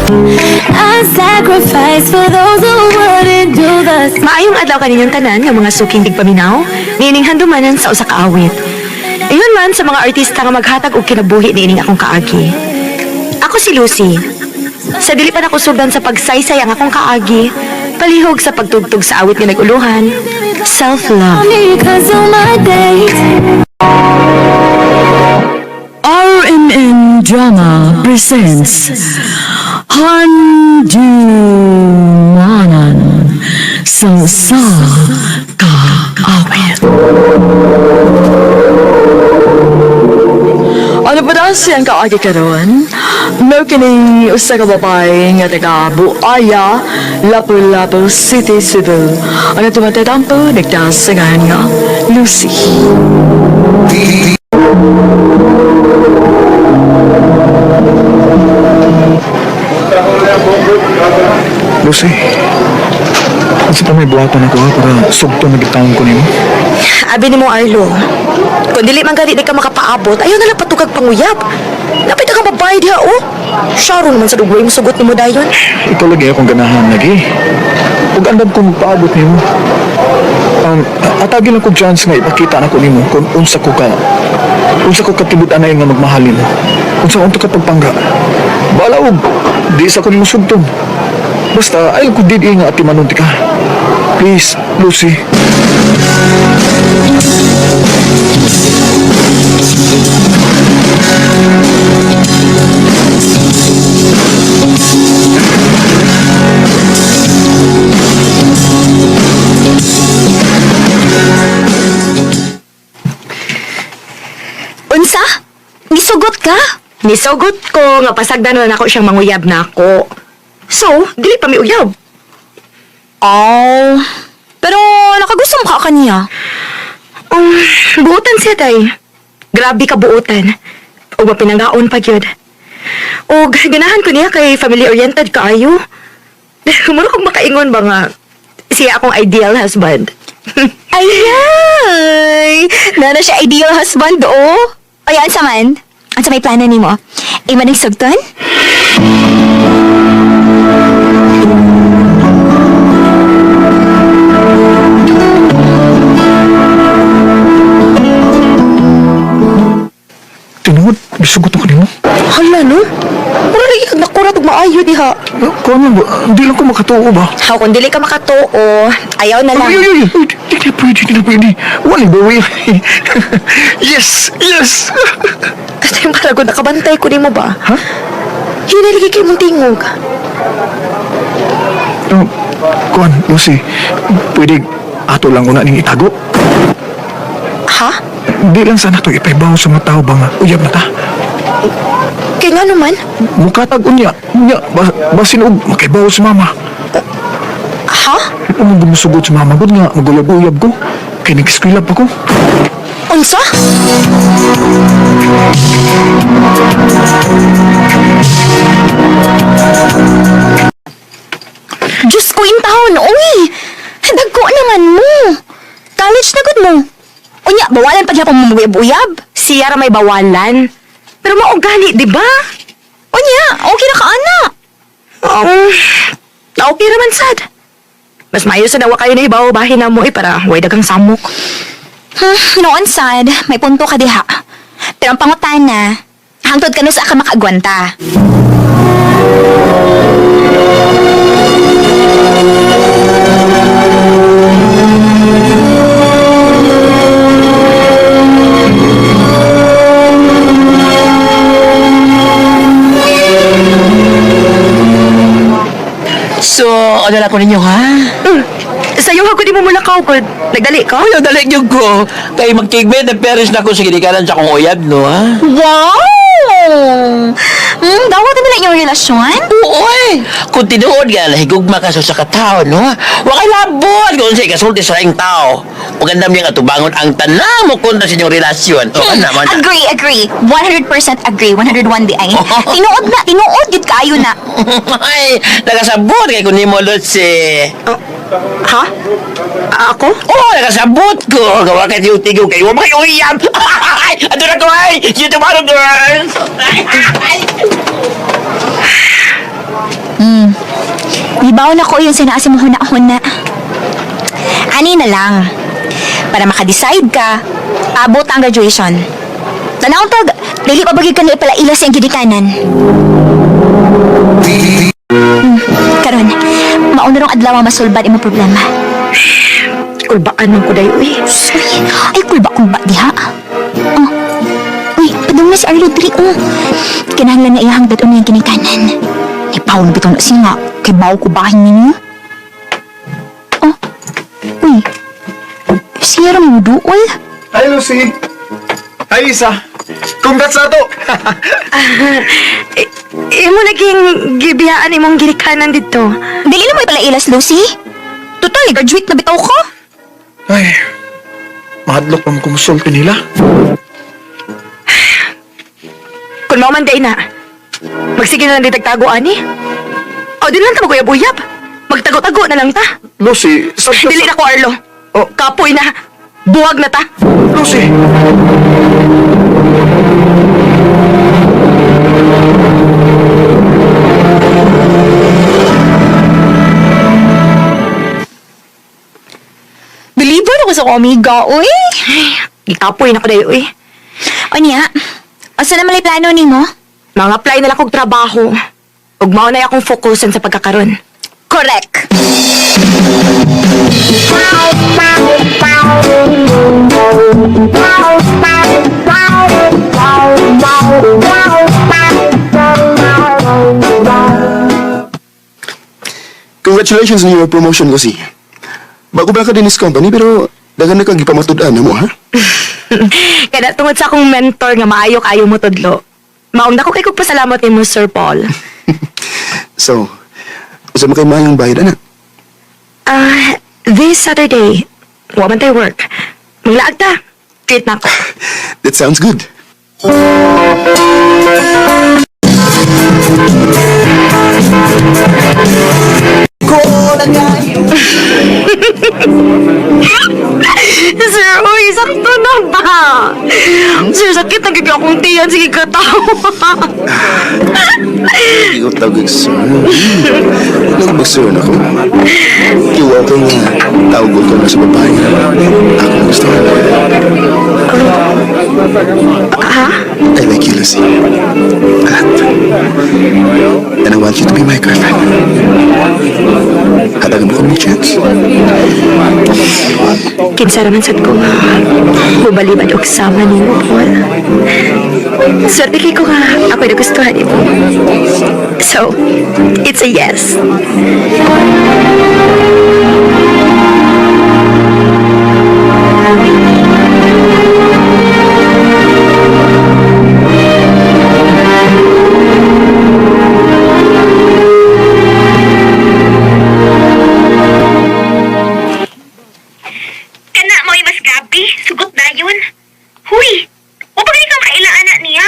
I sacrifice for those who wouldn't do the same. Maayong adlaw kaninyong tanan nga mga suking tigpaminaw, niining handumanan sa usa ka awit. Ingon man sa mga artista nga maghatag og kinabuhi niining akong kaagi. Ako si Lucy. Sa dili pa nako sugdan sa pagsaysay ang akong kaagi, palihog sa pagtugtog sa awit nga naguluhan, self-love. Me cancel my date. RMN Drama presents Handumanan sa Usa Ka Awit. Ano pa daw siyang kaagi karon? Mao kining usa ka babae nga taga Buaya, Lapu-Lapu City, Cebu. Ang tumatatampo nagdasangan nga Lucy. Lucy, unsa pa may buhaton ako ha para sugto na gitawon ko nimo? Abi nimo Arlo, kung dili man gani di ka makapaabot, ayaw na lang patugag panguyab. Napit ka babae diha oh. Sharon naman sa dugway mo sugot nimo dayon. Ikaw lagi akong ganahan lagi. Ug andam ko magpaabot nimo. Atagi lang ko chance nga ipakita nako nimo kung unsa ko katibud-anay nga magmahal nimo. Unsa unto ka pagpangga. Bala og di sa ko nimo sugton. Basta ayaw ko did nga atimanon ti ka. Please, Lucy. Unsa? Nisugot ka? Nisugot ko nga pasagdan na nako siyang manguyab nako. So, dili pa mi uyab. Oh, pero nakagusto mo ka kaniya. Buotan siya tay. Grabe ka buotan. O mapinangaon pa gyud. Og ganahan ko niya kay family oriented kaayo. Mura kong makaingon ba nga siya akong ideal husband. Ayay! Nana siya ideal husband, oh. Ay, ansa man? Ansa may plano nimo? Ima ning sugton? Tinuod, gisugot ako nimo. Hala no? Mura lagi kag nakurat og maayo diha. Kuan lang ba? Di lang ko makatuo ba? How kung dili ka makatuo, ayaw na lang. Ay, ay, ay, ay, di na pwede, di na pwede. Wala ba, way? Yes, yes. Kasi yung paragon, nakabantay ko nimo ba? Ha? Hinaligi kay mong tingog. Oh, kuan, Lucy, pwede ato lang una ning itago. Ha? Di lang sana to ipaibaw sa mga tao ba nga uyab na ta. Kay nga naman? Mukatag unya, unya, basin og makaibaw sa mama. Ha? Ano gumusugot sa mama gud nga maguyab-uyab ko. Kay nag-eskwela pa ko. Unsa? Diyos ko intahon, uy! Dagko naman mo. College na gud mo. Unya, bawalan pa gyapon mo muguyab-uyab. Siya ra may bawalan. Pero mao gani, di ba? Unya, okay na ka ana. Okay raman sad. Mas maayo sa dawa kayo na ibaw bahin na mo eh para way dagang samok. Noon sad, may punto ka diha. Pero ang pangutana, hangtod ka no sa ka makaagwanta. So, ano lang ko ninyo, ha? Sayo ha ko di mo mula kaugod. Nagdali ka? Ay, dali niyo ko. Kay magtigbe na peres na ko sa ginikanan sa akong uyab, no, ha? Wow! Dawat na nila inyong relasyon? Oo, eh. Kung tinuod nga, nahigugma ka sa katao, no? Wa kay labot kung sa ikasulti sa laing tao. Magandam niya nga tubangon ang tanang mo kontra sa inyong relasyon. O, ano naman? Agree, agree. 100% agree. 101 di ay. Tinuod na, tinuod gid kaayo na. Ay, nakasabot kay kun nimo, Lucy. Ha? Ako? Oo, nakasabot ko. Gawa kay yung tigog kayo. Wa kayo uyab. Ay, ato na ko, ay. See you tomorrow, girls. Gibaw na ko yun sa naa sa mo huna-huna. Ani na lang. Para makadecide ka, abot ang graduation. Tanaw tag, dili pa bagay ka na ipalaila sa iyang gidikanan. Karon, mauna rong adlaw ang masulbad imong problema. Kulbaan man ko dayo eh. Uy, ay kulba-kulba diha. Oh. Uy, padung na si Arlo diri oh. Kinahanglan nga iyahang dad-on niyang ginikanan. Ay, paon bitaw na siya nga. Kay bawo ko bahin ninyo. Oh. Uy. Siya ra mo duol. Hi, Lucy. Hi, Lisa. Congrats na to! Eh, imo naging gibiyaan imong ginikanan dito. Dili na mo ipalailas, Lucy. Total, graduate na bitaw ko. Ay, mahadlok pa mo kumusulti nila. Kung mao man day na, magsige na lang di tagtago ani. O di lang ta maguyab-uyab. Magtago-tago na lang ta. Lucy, sa... Dili na ko, Arlo. Oh. Kapoy na. Buwag na ta. Lucy! Believer ako sa amiga, uy. Gikapoy na ko dayo eh. O niya, asa na malay plano nimo? Mga apply na lang kog trabaho. Ug mao na akong fokusan sa pagkakaron. Correct. Congratulations on your promotion, Lucy. Bago ba ka din is company, pero daghan na kang gipamatud-an mo, ha? Kaya tungod sa akong mentor nga maayo kayo mo tudlo. Maong dako kay kog pasalamat nimo, Sir Paul. So, usa man kay mahal ang bayad, anak. Ah, this Saturday, wa man tay work. Manglaag ta. Treat na ako. That sounds good. Sir, uy, sakto na ba? Sir, sakit na gigil akong tiyan. Sige ka tawa. Hindi ko tawag sir. Nagbag-sir na ko. Iwaw ko nga, tawag ko na sa babae. Ako ang gusto. Ha? I like you, Lucy. A lot. And I want you to be my girlfriend. Hatagan mo kami chance. Kinsa raman sad ko nga mubalibad og sama nimo, Paul. Swerte kay ko nga ako'y nagustuhan nimo. So, it's a yes. Kana mo mas gabi, sugot na yun. Huy, wa pa kang kailaan na niya.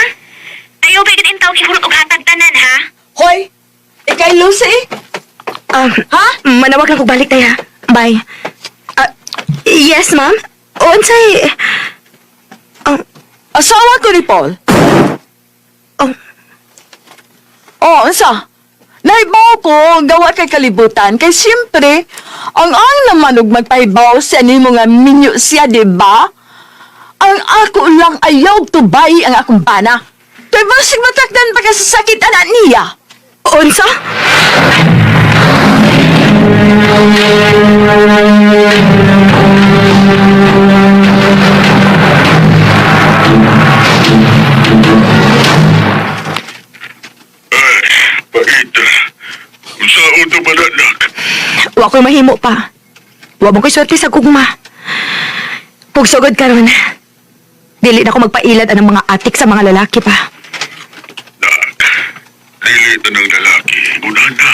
Ayaw ba in tawag ihurot og hatag tanan ha? Hoy! Ikay Lucy? Ha? Manawag lang kog balik taya. Bye. Ah, yes, ma'am. Unsay Asawa ko ni Paul. Oh. Oh, unsa? Nahibaw ko ang gawa kay kalibutan kay siyempre ang naman og magpahibaw sa nimo nga minyo siya, di ba? Ang ako lang ayaw tubay ang akong bana. Kay basig matakdan pa ka sa sakit anak niya. Unsa? Pait. Unsa unta ba na, nak? Wa ko'y mahimo pa. Wa mo ko'y swerte sa gugma. Pugsugod karon. Dili na ko magpailad anang mga atik sa mga lalaki pa. Nak, dili ta ng lalaki. Ngunana.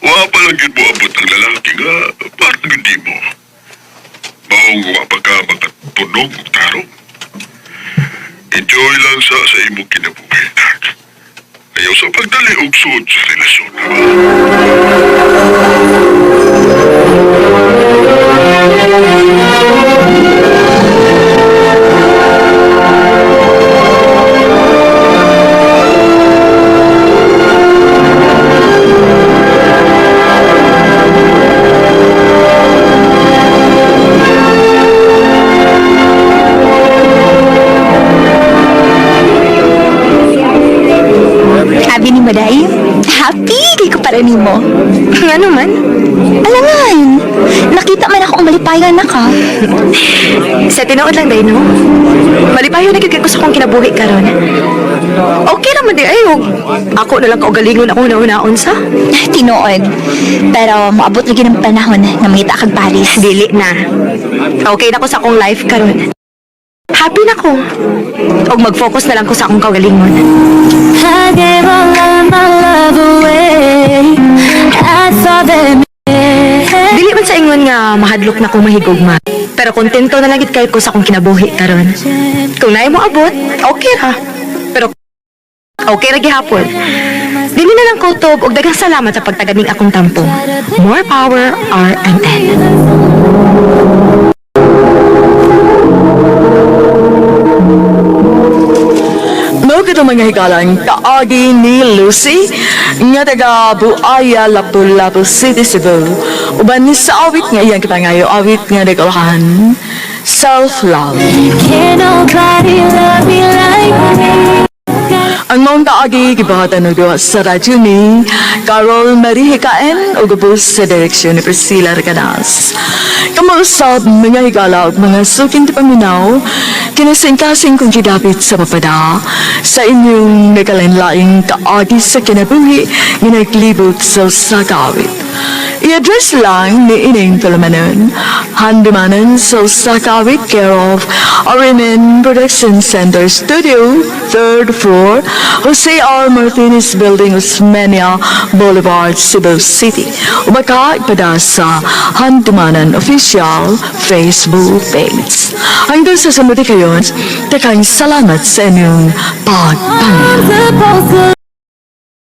Wa pa lang yun mo abot ang lalaki nga parang hindi mo. Maong wa pa ka makatunog og tarong. Enjoy lang sa imong kinabuhi, nak. Ayaw sa pagdali og sud sa relasyon, ha ba? nimo, day. Happy kay ko para nimo. Ngano man? Alangan, nakita man ako ang malipayan na ka. Sa tinuod lang, day, no? Malipayo na gyud ko sa akong kinabuhi karon. Okay naman di ay, og ako na lang kaugalingon ako na unaon sa. Tinuod. Pero moabot lagi ng panahon na mangita kag Paris. Dili na. Okay na ko sa akong life karon. Happy na ko. Og mag-focus na lang ko sa akong kaugalingon. I gave all of my love away. I saw them. Dili man sa ingon nga mahadlok na kong mahigugma. Pero kontento na lang gid kay ko sa akong kinabuhi karon. Kung naay mo abot, okay ra. Pero okay ra gihapon. Dili na lang kutob og daghang salamat sa pagtaganing akong tampo. More power, RMN. Mao kato, mga higalang, kaagi ni Lucy nga taga Buaya, Lapu-Lapu City, Cebu. Uban ni sa awit nga iyang kipangayo, awit nga nagulahan, Self-Love. Can't nobody love me like me. Ang maong kaagi gibuhatan og duha sa radyo ni Carol Marie Hikaen ug ubos sa direksyon ni Priscilla Recanas. Kamo usab, mga higala ug mga suking paminaw, kinasingkasing kong gidapit sa papada sa inyong nagkalain-laing kaagi sa kinabuhi nga naglibot sa usa ka awit. I-address lang ni ining tulumanon, Handumanan sa usa ka awit, care of RMN Production Center Studio, third floor, Jose R. Martinez Building, Osmeña Boulevard, Cebu City. Umaka ipada sa Handumanan Official Facebook page. Hanggang sa sunod kayon, daghang salamat sa inyong pagpaminaw. I'm supposed to